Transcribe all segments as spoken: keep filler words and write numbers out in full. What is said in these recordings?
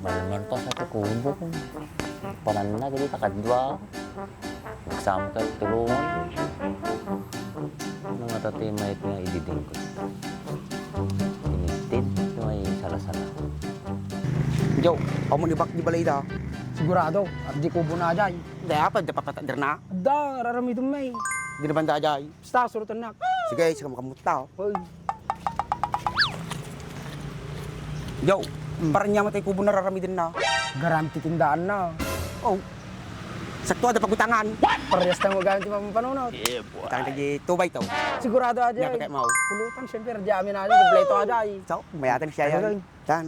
Malmalpas ti kubo ko. Pananna, dagiti kakadua. Nagsam ka, tulungan. Nangata ti mayat nga ididingko. Tinitid, may salasala. Joe, awan ibak di balay da. Sigurado, at di kubo na jay. Daya pa, da papatader na. Da, raramidem may. Di na banda jay. Basta, surutan na. Sige, sige, makamut na, oh. Hoy. Yo, mm, parang niya matay kubo na raramiden na. Garam ti tindaan na. Oh. Sakto, ada pagutangan. Parehas tayo magamit yung pampapanunot. Yeah, boy. Utang lagi two by two. Sigurado aja. Napakay mo. Pulutan, siyempre, di amin aja. Kompleto aja, eh. So, mayatan siya yan. Talaga, eh. Tan.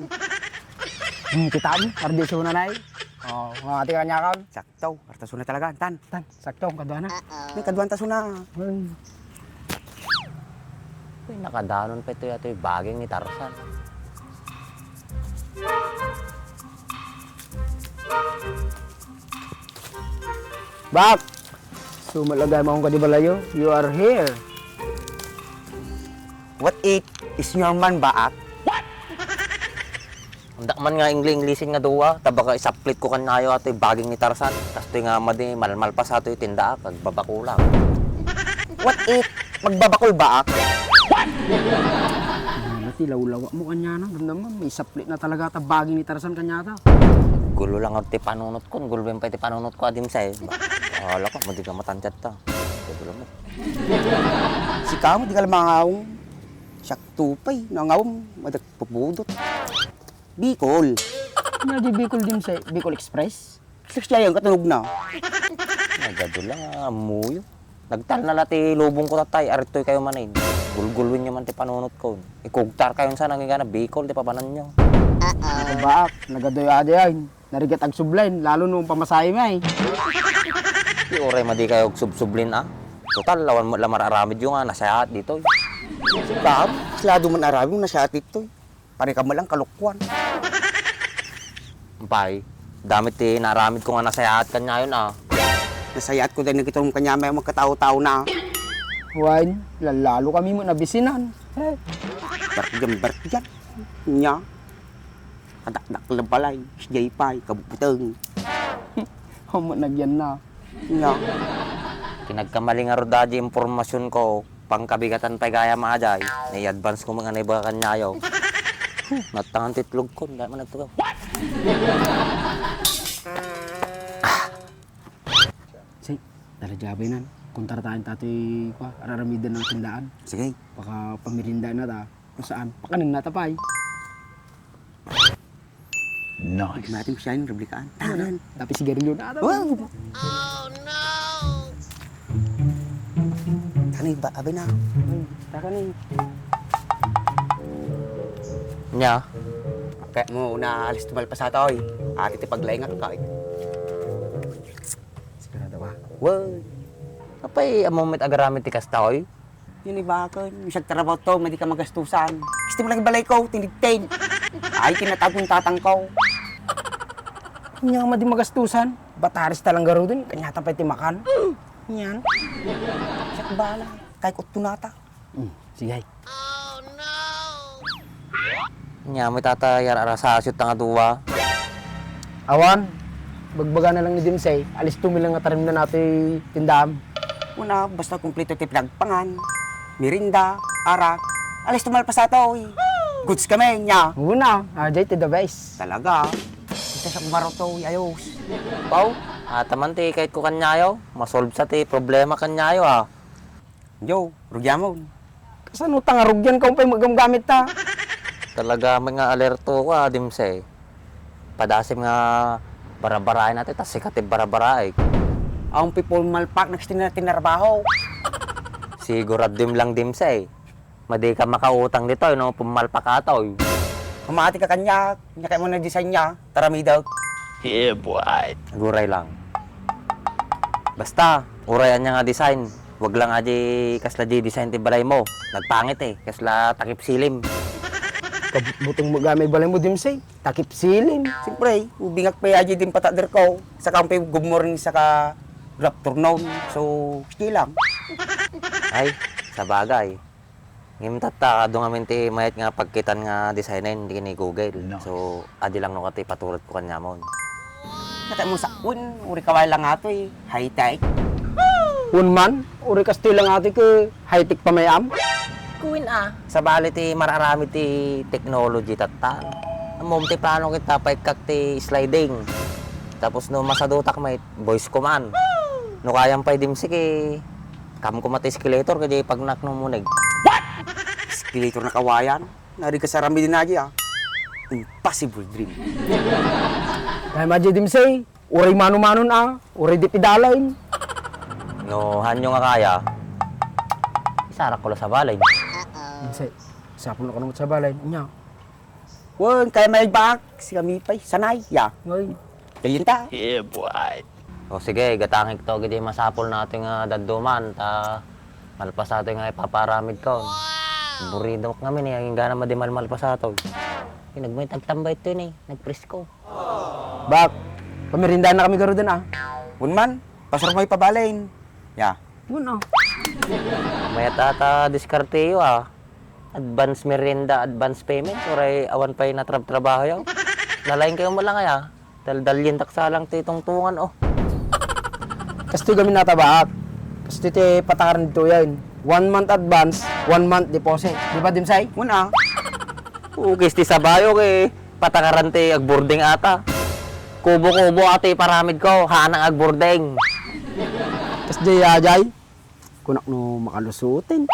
Hmm, kita mo, parang di siya na, eh. Oh, mga ati kanya kan. Sakto, artaso na talaga, tan. Tan. Sakto, ang kadua na. May kaduan ta suna. Ay. Uy, nakadanon pa ito yata yung baging ni Tarzan. Bak! Sumalagay mo akong kadibalayo. You are here. What it is your man, Baak? What? Andak man nga Ingli-Inglisin nga dua, ta baka isaplitko kaniayo atoy baging ni Tarzan. Kastoy nga madi, malmalpas atoy tindaak, agbabakulak. What if magbabakol baak? Ano ti lawlawa mo kaniana? Naman, may saplit na talaga ta baging ni Tarzan kaniata. Gulo lang ti panunot ko, gulo pay ti panunot ko, adim say. Hala ka, madi ka matantiad ta. Gulo mo. Sika mo, di ka lang mangaong. Siak tupay, nangawang, madag pupudot. Bicol. Nga di Bicol din sa Bicol Express? Kasi siya yung katunog na. Nagado lang, ah, amuyo. Nagtal na la ti lubong ko tatay, aritoy kayo man eh. Gulgulwin nyo man ti panunot ko. Ikugtar kayo sa nangigana, Bicol, ti pabanan nyo. Nakabaak, nagadoy adi ay. Narigat agsublen, lalo no pamasahe may. Ti uray madi kayo agsubsublin, ah. Total, awan mo la mararamid yung, ah, nasayaat dito. Sika, sila duman aramid yung nasayaat dito. Pare ka mo lang kalukwan. Pay, damit ti naaramid ko nga nasayaat kanyayon, ah. Nasayaat ko din nagitong kanya may magkatao-tao na. Wan, lalalo kami mo nabisinan. Eh. Berkyan, berkyan. Nya. Kadakdak lang balay. Siyay pay, kabuteng. Homo nagyan na. Nya. Kinagkamali nga roda di impormasyon ko. Pangkabigatan pay gayam a ajay, nai-advance ko nga naibaga kaniayo. Huh, natangan ti itlog ko, dahil man nagtugaw. Say, tara jabay nan. Kontra tayo tatoy, kwa, araramidan ng tindaan. Sige. Baka pamirinda na ta. Kung saan, pakanin na ta pay. Nice. Natin siya yung replikaan. Tanan. Tapi sigarilyo na ata. Wow! Kani ba? Abi na. Ay, taka ni. Nya? Kaya mo na alis tumalpas ata, oy. Ati ti paglaingat ka, oy. Sigurado ka? Wow. Apay, amo met agaramid ti kasta, oy? Yun, ibaken. Misagtrabaho to, madi ka magastusan. Gusto mo lagi balay ko, tinigtin. Ay, tinatag yung tatang ko. Nya, madi magastusan. Bataris talang garudin, kanyata pa iti makan. Yan. Siya bala. Kay kuttunata. Hmm, sige. Nya, may tata, yar arasasyo ta nga dua. Awan, bagbaga na lang ni Dimsay, alis tumila nga tarim na nato tindaam. Una, basta kumpleto ti pinagpangan, mirinda, arak, alis tumalpas ato, eh. Goods kami, nya. Una, ajay ti the best. Talaga. Ita sa kumaro to, eh, ayos. Pau, ataman ti kait ko kanyayo, masolve sa ti problema kanyayo, ah. Yo, rugyamon. Kasano ta nga rugyan ka umpay magamgamit ta? Talaga, may nga alerto ka, Dimsay. Padasim nga barabarain natin, tas sikat ti barabaraik. Ang pipulmalpak, nagsitin na tinarbaho. Siguradim lang, Dimsay. Madi ka makautang ditoy, no? Pumalpak atoy. Pamati ka kanya, kanya kayo mo na design niya. Taramidok. Yeah, boy. Aguray lang. Basta, uray anya nga design. Wag lang adi kasla di design ti balay mo. Nagpangit eh. Kasla takip silim. Kabutbutong mo gamay balay mo, Dimsay. Takip silim. Siyempre, ubingak pa adi din patader ko. Saka ang pay good morning, saka good afternoon. So, sige lang. Ay, sa bagay. Ngem tatta, adu ngamin ti mayat nga pagkitan nga designen ken ni Google. Nice. So, adi lang no kati paturedko kaniamon. Kata mo sa, wen, uri kaway lang ato eh. High-tech. Wen man, uri kastoy lang ato ke high-tech pa may am. Kuin a. Sabali ti mararamid ti technology tatta. Ammom ti plano kita, paikkak ti sliding. Tapos no masadutak met, voice command. No kayam pay dimsik, eh, kam koma ti escalator, kadi pagnak no muneg. What? Escalator na kawayan? Nari ka sa rami din aja, ah. Impossible dream. Kaya maji dimsik, uray mano-manon, ah. Uray di pidalain. No, hanyo nga kaya, isarak ko la sa balay. Dimsik, sapul na ko naman sa balay. Nya. Wen, kaya may bak, si kami pay, sanay, ya. Ngay. Kayenta. Yeah, boy. O sige, gatangik to, gidi masapul na ato nga dadduman, ta malpas ato nga ipaparamid ko. Burido ngamin eh, ang gana madimal malpas ato. Yung nagmay tagtambay to yun eh, nagpresko. Bak, pamirindahan na kami garuden ah. Wen man, pasar mo ipabalain. Ya. Wen ah. Mayat ata diskarte yo ah. Advance merienda, advance payment, uray awan pay natrabtrabaho yaw. Nalaing kayo mo lang aya. Daldalien taksa lang ti tungtungan, oh. Kastoy gamin nata, Bak. Kastoy ti patakaran dito yan. One month advance, one month deposit. Di ba, Dimsay? Una. Ukis ti sabayo kay patakaran ti agburding ata. Kubo-kubo ati paramid ko, hanang agburding. Kas di ajay. Kunak no makalusutin.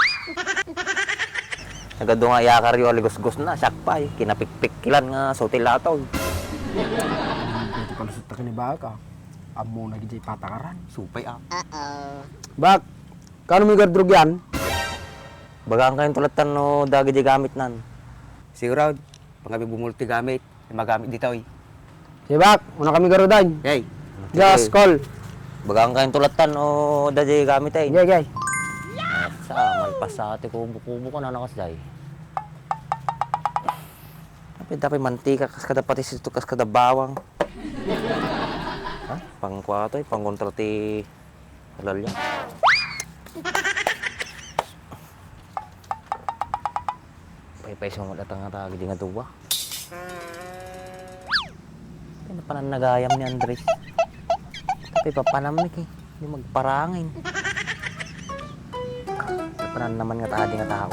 Nagadu nga iyakaryo a ligusgos na, siak pay, kinapikpikkilan nga sutil atoy. Iti palusot ta kani Bak, ah. Ammo na gidi patakaran. Supay, ah. Bak, kano mi gardrog yan? Bagaan kayo tulatan no dagi di gamit nan. Sigurado, pangabi bumulot ti gamit. Magamit ditoy. Sige, Bak, una kami garudan. Yay. Just call. Bagaan kayo tulatan o dadi gamit ay. Sige, sige. Sa malpas sa ati kubo-kubo ko na nakas day. Apay, dapay mantika, kas kada patis ito, kas kada bawang. Ha? Pangkuha to eh, pangkontra ti Alalya. Paypay sumod at nga tagi di nga duwa. Pinapanan nagayam ni Andres. Pinapanan mi kay di magparangin. Pinapanan naman nga tadi nga tao.